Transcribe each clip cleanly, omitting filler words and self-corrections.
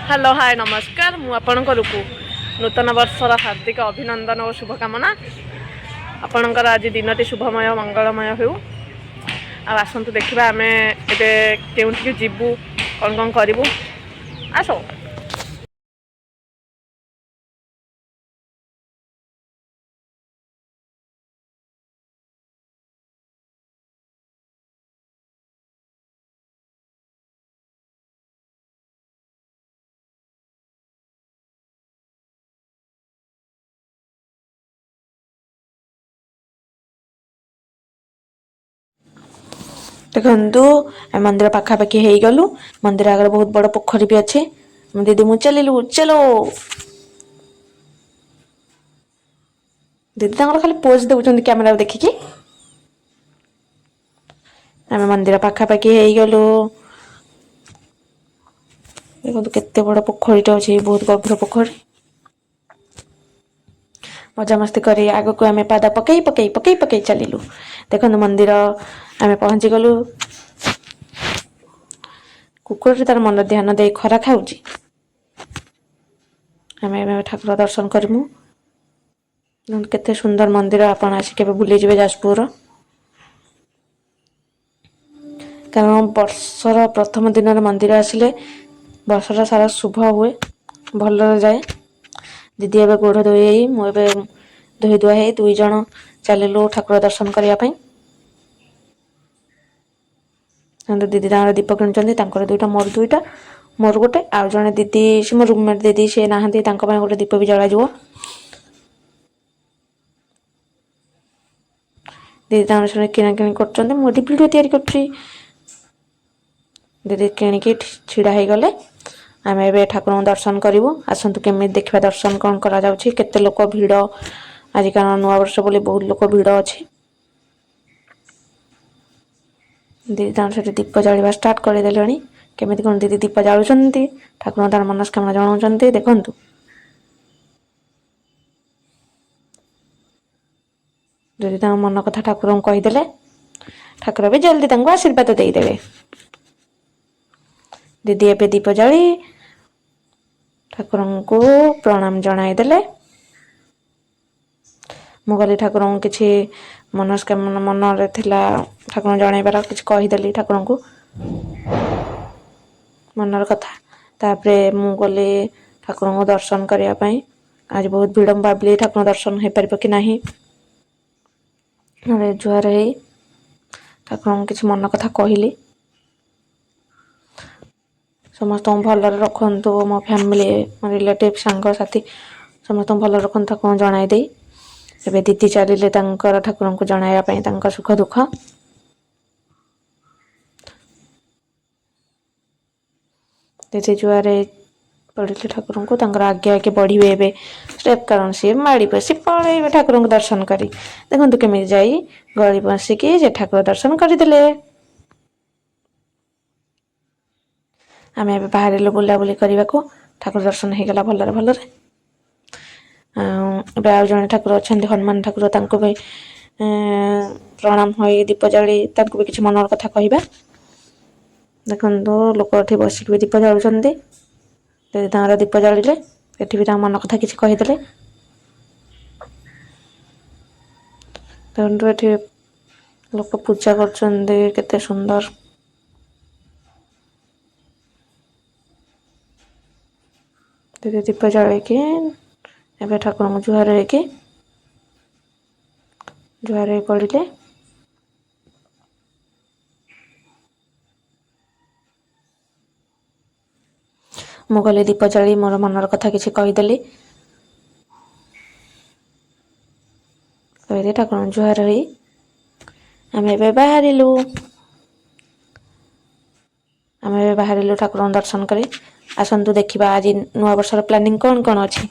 Hello, ହାଏ, ନମସ୍କାର। ମୁଁ ଆପଣଙ୍କ ରୁକୁ। ନୂତନ ବର୍ଷର ହାର୍ଦ୍ଦିକ ଅଭିନନ୍ଦନ ଓ ଶୁଭକାମନା। ଆପଣଙ୍କର ଆଜି ଦିନଟି ଶୁଭମୟ, ମଙ୍ଗଳମୟ ହେଉ। ଆଉ ଆସନ୍ତୁ ଦେଖିବା, ଆମେ ଏବେ କେଉଁଠିକି ଯିବୁ, କ'ଣ କ'ଣ କରିବୁ। ଆସ। ଦେଖନ୍ତୁ, ଆମେ ମନ୍ଦିର ପାଖାପାଖି ହେଇଗଲୁ। ମନ୍ଦିର ଆଗରେ ବହୁତ ବଡ଼ ପୋଖରୀ ବି ଅଛି। ଦିଦି ମୁଁ ଚାଲିଲୁ। ଚାଲୋ। ଦିଦି ତାଙ୍କର ଖାଲି ପୋଜ୍ ଦେଉଛନ୍ତି କ୍ୟାମେରାକୁ ଦେଖିକି। ଆମେ ମନ୍ଦିର ପାଖାପାଖି ହେଇଗଲୁ। ଦେଖନ୍ତୁ, କେତେ ବଡ଼ ପୋଖରୀଟା ଅଛି, ବହୁତ ଗଭୀର ପୋଖରୀ। ମଜାମସ୍ତି କରି ଆଗକୁ ଆମେ ପାଦ ପକେଇ ପକେଇ ପକେଇ ପକେଇ ଚାଲିଲୁ। ଦେଖନ୍ତୁ, ମନ୍ଦିର ଆମେ ପହଞ୍ଚିଗଲୁ। କୁକୁରଟି ତାର ମନ ଧ୍ୟାନ ଦେଇ ଖରା ଖାଉଛି। ଆମେ ଏବେ ଠାକୁର ଦର୍ଶନ କରିମୁ। ଦେଖନ୍ତୁ, କେତେ ସୁନ୍ଦର ମନ୍ଦିର। ଆପଣ ଆସି କେବେ ବୁଲିଯିବେ ଯାଜପୁରର। କାରଣ ବର୍ଷର ପ୍ରଥମ ଦିନରେ ମନ୍ଦିର ଆସିଲେ ବର୍ଷଟା ସାରା ଶୁଭ ହୁଏ, ଭଲରେ ଯାଏ। ଦିଦି ଏବେ ଗୋଡ଼ ଧୋଇ ହେଇ, ମୁଁ ଏବେ ଧୋଇ ଧୁଆ ହେଇ ଦୁଇ ଜଣ ଚାଲିଲୁ ଠାକୁର ଦର୍ଶନ କରିବା ପାଇଁ। ଦେଖନ୍ତୁ, ଦିଦି ତାଙ୍କର ଦୀପ କିଣୁଛନ୍ତି। ତାଙ୍କର ଦୁଇଟା, ମୋର ଦୁଇଟା, ମୋର ଗୋଟେ। ଆଉ ଜଣେ ଦିଦି, ସେ ମୋ ରୁମମେଟ୍ ଦିଦି, ସେ ନାହାନ୍ତି। ତାଙ୍କ ପାଇଁ ଗୋଟେ ଦୀପ ବି ଜଳାଯିବ। ଦିଦି ତାଙ୍କର ସେଠି କିଣାକିଣି କରୁଛନ୍ତି, ମୁଁ ଏଠି ଭିଡ଼ିଓ ତିଆରି କରୁଛି। ଦିଦି କିଣିକି ଛିଡ଼ା ହେଇଗଲେ। ଆମେ ଏବେ ଠାକୁରଙ୍କୁ ଦର୍ଶନ କରିବୁ। ଆସନ୍ତୁ, କେମିତି ଦେଖିବା ଦର୍ଶନ କ'ଣ କରାଯାଉଛି, କେତେ ଲୋକ ଭିଡ଼ ଆଜି। କାରଣ ନୂଆବର୍ଷ ବୋଲି ବହୁତ ଲୋକ ଭିଡ଼ ଅଛି। ଦିଦି ତାଙ୍କର ସେଠି ଦୀପ ଜାଳିବା ଷ୍ଟାର୍ଟ କରିଦେଲେଣି। କେମିତି କ'ଣ ଦିଦି ଦୀପ ଜାଳୁଛନ୍ତି, ଠାକୁରଙ୍କୁ ତାର ମନସ୍କାମନା ଜଣାଉଛନ୍ତି, ଦେଖନ୍ତୁ। ଯଦି ତାଙ୍କ ମନ କଥା ଠାକୁରଙ୍କୁ କହିଦେଲେ, ଠାକୁର ବି ଜଲ୍ଦି ତାଙ୍କୁ ଆଶୀର୍ବାଦ ଦେଇଦେବେ। ଦିଦି ଏବେ ଦୀପ ଜାଳି ଠାକୁରଙ୍କୁ ପ୍ରଣାମ ଜଣାଇଦେଲେ। ମୁଁ ଗଲି, ଠାକୁରଙ୍କୁ କିଛି ମନସ୍କାମନା ମନରେ ଥିଲା ଠାକୁରଙ୍କୁ ଜଣାଇବାର, କିଛି କହିଦେଲି ଠାକୁରଙ୍କୁ ମନର କଥା। ତାପରେ ମୁଁ ଗଲି ଠାକୁରଙ୍କୁ ଦର୍ଶନ କରିବା ପାଇଁ। ଆଜି ବହୁତ ଭିଡ଼। ମୁଁ ଭାବିଲି ଠାକୁରଙ୍କ ଦର୍ଶନ ହେଇପାରିବ କି ନାହିଁ। ନହେଲେ ଜୁହାର ହେଇ ଠାକୁରଙ୍କୁ କିଛି ମନ କଥା କହିଲି। ସମସ୍ତଙ୍କୁ ଭଲରେ ରଖନ୍ତୁ, ମୋ ଫ୍ୟାମିଲି, ମୋ ରିଲେଟିଭ୍, ସାଙ୍ଗସାଥି ସମସ୍ତଙ୍କୁ ଭଲରେ ରଖନ୍ତୁ, ଠାକୁରଙ୍କୁ ଜଣାଇ ଦେଇ ଏବେ ଦିଦି ଚାଲିଲେ ତାଙ୍କର ଠାକୁରଙ୍କୁ ଜଣାଇବା ପାଇଁ ତାଙ୍କ ସୁଖ ଦୁଃଖ। ଦିଦି ଜୁହାର ପଡ଼ିଲେ ଠାକୁରଙ୍କୁ। ତାଙ୍କର ଆଗେ ଆଗେ ବଢ଼ିବେ ଏବେ ଷ୍ଟେପ୍, କାରଣ ସିଏ ମାଡ଼ି ବସି ପଳେଇବେ ଠାକୁରଙ୍କୁ ଦର୍ଶନ କରି। ଦେଖନ୍ତୁ, କେମିତି ଯାଇ ଗଳି ବସିକି ସେ ଠାକୁର ଦର୍ଶନ କରିଦେଲେ। ଆମେ ଏବେ ବାହାରିଲୁ ବୁଲାବୁଲି କରିବାକୁ। ଠାକୁର ଦର୍ଶନ ହେଇଗଲା ଭଲରେ ଭଲରେ। ଆଉ ଏବେ ଆଉ ଜଣେ ଠାକୁର ଅଛନ୍ତି, ହନୁମାନ ଠାକୁର। ତାଙ୍କୁ ବି ପ୍ରଣାମ ହୋଇ, ଦୀପ ଜାଳି ତାଙ୍କୁ ବି କିଛି ମନର କଥା କହିବା। ଦେଖନ୍ତୁ, ଲୋକ ଏଠି ବସିକି ବି ଦୀପ ଜାଳୁଛନ୍ତି। ଦିଦି ତାଙ୍କର ଦୀପ ଜାଳିଲେ, ଏଠି ବି ତାଙ୍କ ମନ କଥା କିଛି କହିଦେଲେ। ଦେଖନ୍ତୁ, ଏଠି ଲୋକ ପୂଜା କରୁଛନ୍ତି, କେତେ ସୁନ୍ଦର। ଦିଦି ଦୀପ ଜାଳିକି ଏବେ ଠାକୁରଙ୍କୁ ଜୁହାର ହେଇକି ଜୁହାର ହେଇ ପଡ଼ିଲେ। ମୁଁ ଗଲି, ଦୀପ ଜାଳି ମୋର ମନର କଥା କିଛି କହିଦେଲି। କହିଦେଇ ଠାକୁରଙ୍କୁ ଜୁହାର ହେଇ ଆମେ ଏବେ ବାହାରିଲୁ। ଆମେ ଏବେ ବାହାରିଲୁ ଠାକୁରଙ୍କୁ ଦର୍ଶନ କରି। ଆସନ୍ତୁ ଦେଖିବା, ଆଜି ନୂଆ ବର୍ଷର ପ୍ଲାନିଂ କ'ଣ କ'ଣ ଅଛି।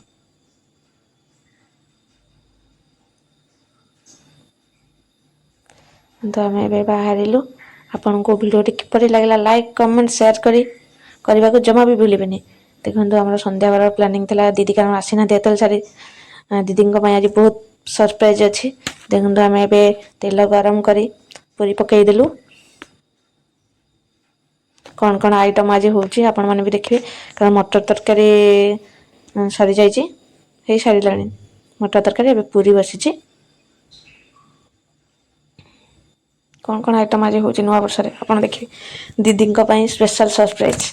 ତ ଆମେ ଏବେ ବାହାରିଲୁ। ଆପଣଙ୍କୁ ଭିଡ଼ିଓଟି କିପରି ଲାଗିଲା, ଲାଇକ୍, କମେଣ୍ଟ, ସେୟାର କରିବାକୁ ଜମା ବି ଭୁଲିବେନି। ଦେଖନ୍ତୁ, ଆମର ସନ୍ଧ୍ୟାବେଳର ପ୍ଲାନିଂ ଥିଲା। ଦିଦି କାରଣ ଆସିନାହାନ୍ତି ଏତେବେଳେ ସାରି, ଦିଦିଙ୍କ ପାଇଁ ଆଜି ବହୁତ ସରପ୍ରାଇଜ୍ ଅଛି। ଦେଖନ୍ତୁ, ଆମେ ଏବେ ତେଲ ଗରମ କରି ପୁରୀ ପକାଇଦେଲୁ। କ'ଣ କ'ଣ ଆଇଟମ୍ ଆଜି ହେଉଛି ଆପଣମାନେ ବି ଦେଖିବେ। କାରଣ ମଟର ତରକାରୀ ସରିଯାଇଛି, ହେଇସାରିଲାଣି ମଟର ତରକାରୀ। ଏବେ ପୁରୀ ବସିଛି। କ'ଣ କ'ଣ ଆଇଟମ୍ ଆଜି ହେଉଛି ନୂଆ ବର୍ଷରେ ଆପଣ ଦେଖିବେ। ଦିଦିଙ୍କ ପାଇଁ ସ୍ପେଶାଲ ସରପ୍ରାଇଜ୍।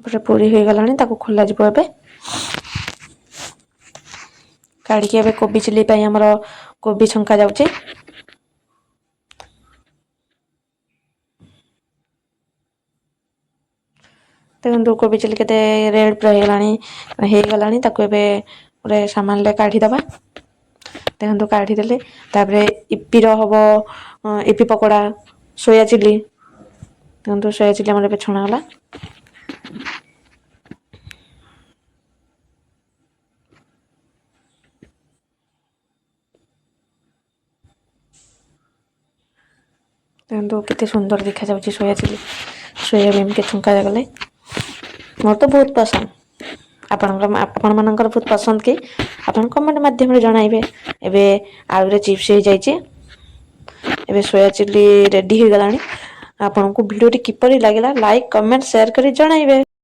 ତାପରେ ପୁରୀ ହେଇଗଲାଣି, ତାକୁ ଖୋଲାଯିବ ଏବେ କାଢ଼ିକି। ଏବେ କୋବି ଚିଲି ପାଇଁ ଆମର କୋବି ଛଙ୍କା ଯାଉଛି। ଦେଖନ୍ତୁ, କୋବି ଚିଲି କେତେ ରେଡ୍ ପୁରା ହେଇଗଲାଣି ହେଇଗଲାଣି। ତାକୁ ଏବେ ଗୋଟେ ସାମାନରେ କାଢ଼ିଦେବା। ଦେଖନ୍ତୁ, କାଢ଼ିଦେଲେ। ତାପରେ ଇପିର ହବ, ଇପି ପକୋଡ଼ା, ସୋୟା ଚିଲି। ଦେଖନ୍ତୁ, ସୋୟା ଚିଲି ଆମର ଏବେ ଛଣା ହେଲା। ଦେଖନ୍ତୁ, କେତେ ସୁନ୍ଦର ଦେଖାଯାଉଛି ସୋୟା ଚିଲି। ସୋୟାବିନ୍ କେ ଛୁଙ୍କା ଗଲେ ମୋର ତ ବହୁତ ପସନ୍ଦ। ଆପଣଙ୍କର, ଆପଣମାନଙ୍କର ବହୁତ ପସନ୍ଦ କି, ଆପଣ କମେଣ୍ଟ ମାଧ୍ୟମରେ ଜଣାଇବେ। ଏବେ ଆଳୁରେ ଚିପ୍ସ ହେଇଯାଇଛି। ଏବେ ସୋୟା ଚିଲି ରେଡ଼ି ହେଇଗଲାଣି। ଆପଣଙ୍କୁ ଭିଡ଼ିଓଟି କିପରି ଲାଗିଲା, ଲାଇକ୍, କମେଣ୍ଟ, ସେୟାର କରି ଜଣାଇବେ।